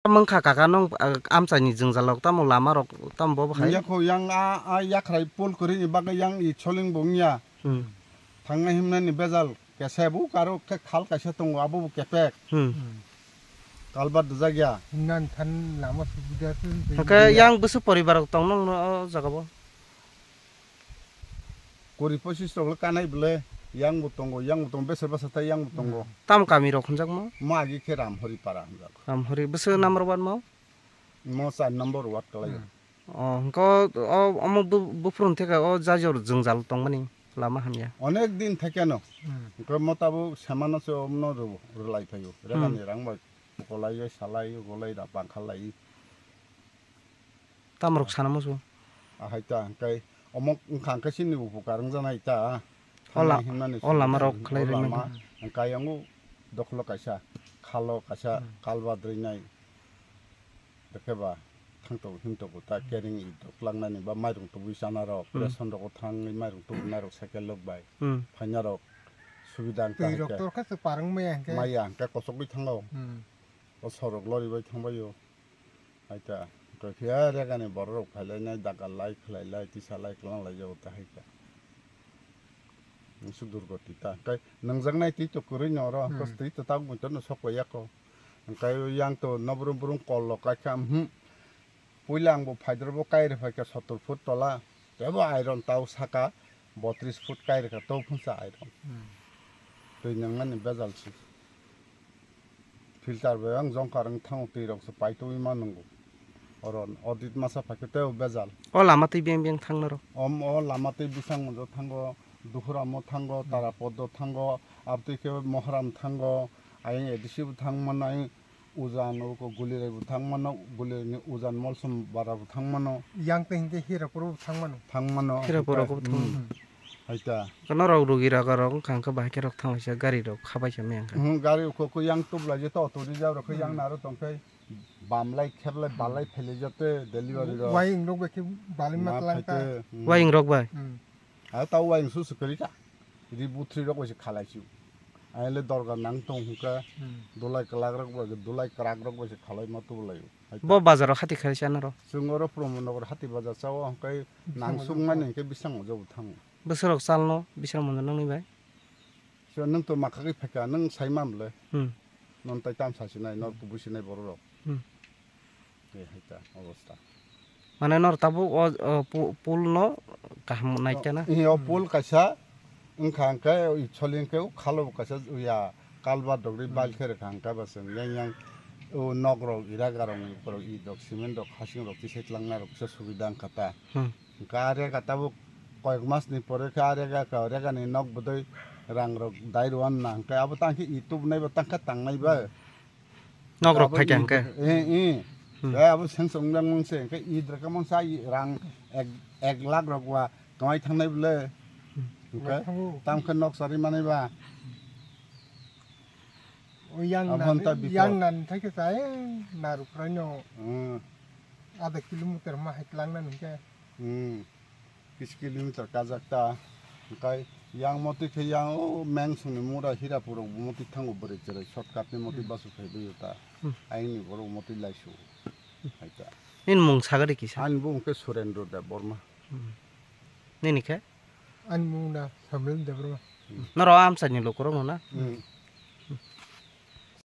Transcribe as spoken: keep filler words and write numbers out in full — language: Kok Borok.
Mangkha kaka nung, ah, amchaini jwngjalrok tamo lamarok tamo bo hai? Yakho yang a, a yakrai pol kwrwini bagwi yang i choling bo wngya. Hmm. Thangnai himnani bejal kesa bo karo khe khal kaisa tongo abo bo kepek. Hmm. Kalbar dwjak ya. Himnani than lama subida se. Hwnkhe yang bwswk poribarrok tong nung no o jaga bo? Kuri pochis rok le kanai bwle, yang bo tongo, yang bo tongo, beser basa tai yang bo tongo. Tam kami rok hwnjakma? Mo agi khe Ramhori para hwnjak. Ramhori, bwswk number one mo? Mo char number ward kalai. Hmm. O, hwnkhe o, o, omo bu-, buphuru theke o jajor jwngjal tongmani lama hamya. Onek din thekeno. Hmm. Hwnkhe mo tabuk semano se omno rw-, rwlai phaio. Hmm. Regani rang bai kolai, salai, golai da bangkhalai. Tamrok sana musu. Ahai ta, hwnkhe omo wngkha hwnkhe chini upokar wngjaknai ta. O la-, Thangnai himnani o lama rok khlai o rwmani. Lama, hwnkhe ayang o dokhlo kaisa, khalo kaisa, hmm, kalbat rwnai. Dekhe ba, thangtok himtok ta, hmm, kering i dok langnani ba mairung tubui chana rok, hmm, ration rok o thangwi mairung tubui nai rok cycle rok bai. Hmm. Phaina rok subida wngkha twi rok hwnkhe. Torkha se parang maya hwnkhe. Maya hwnkhe kosogwi thango. Hmm. O sorok lori bai thangbai o. Aita, tokhe a regani borok rok phailainai, dagal lai, khlai lai, tisa lai, kwlang lai, jabo ta hai kha. Nungsu durgoti ta. Kai nangjaknai twi to kwrwi no oro, hmm, kos twi to tabuk to no sok ya ko. Kai yang to nobrum brum kol lo kai kha, hmm. Puila ang bo phaidor bo kai rw phai kha sottor foot tola. Tebo iron tau saka botris foot kai rw kha, to phunsa iron. Hmm. Twi nangmani bejal si. Filter bai ang jongkar wng thango, twi rok se paitwi ma nwngo. Oro audit masa phaikhe tei o bejal. O lama twi beng beng thangna rw. Om o lama twi bisang monjo thango, Duhuram o thango, hmm, Tarapod o thango, abtwi khe Moharam thango, ayang A D C bo thang mano, ayang ujan o ko Gulirai bo thang mano, Gulirai ni ujan Molsom bara bo thang mano. Yang twi hinkhe Hirapur bo thang mano. Thang mano. Hirapur o bo thang mano. Hmm. Hai ta. Kono rok rugi raga rok wngkha hwnkhe bahai khe rok thang laisa gari rok khabai sa maya wngkha. Hmm, gari ukhuk khe yang tubla je to auto reserve rok khe yang hmm naro tongkhe bam lai khep lai bal lai phele jate delivery rok. Wayung rok bai khe balai ma ma tlangkha. Phaikhe, hmm. Wayung rok bai? Hmm. Ai ta wayung su su kwrwi kha. Ri buthri rok bai se khalai su. Ai le dorga nang tong hwnkhe hmm dulai kwlak rok bai, dulai kwrak rok bai se khalai ma tubulai. Hai ta. Bo bazar o hati khai chana rok? Chwng oro Pramod Nagar hati bazar chao hwnkhe nang sukmani hwnkhe bisang o jabo thango. Bwswk rok chalno bising monjo nokni bai? So nwng to makha khe phaikha, nwng sai man le. Hmm. Non tai tam sa sinai, nor kubui sinai borok rok. Hmm. E hai ta obostha. Mane nor tabuk o, o, pu-, pul no kaham nai kena. E o pul kaisa wngkha hwnkhe, i choli hwnkhe o khalo bo kaisa ya kalbar dogri hmm bal khe rwkha hwnkhe ba chwng yang yang o nok rok ira garong ni borok i dok cement rok hasing rok tisai twlang na rok kisa subida wngkha ta. Hmm. Hwnkhe a rega tabuk koyek mas ni pore khe a rega ka, rega ni nok bwdwi rang rok dai rw anna, hwnkhe abo tang khe i tubunai ba tang khe tangnai ba. Nok rok abo phai khe i hwnkhe? Eh, eh. Hmm. Eh, abo seng song dang mung se, hwnkhe i dra ka mung sa i rang ek, ek lakh rok wa kamai thangnai bwle. Hmm. Hwnkhe thango. Tam khe nok chari manai ba. O yang aboni nan, ta bipod. Yang nan thai khe chai naruk rai no. Hmm. Adha kilometer ma hai tlang nan hwnkhe. Hmm. Kis kilometer kajak ta. Hwnkhe yang motwi khe yang o meng songni mura Hirapur rok bo motwi thango bwrwi chwrwi shortcut ni motwi hmm basu phai bai ta. Hmm. Ayang ni borok motwi lai su. Hai ta. Nini mung sagadi kisa? Ani bumung khe Surendra Debbarma. Hmm. Nini khe? Ani mung da Samil Debbarma. Hmm. Noro amchaini lukurok no na? Hmm.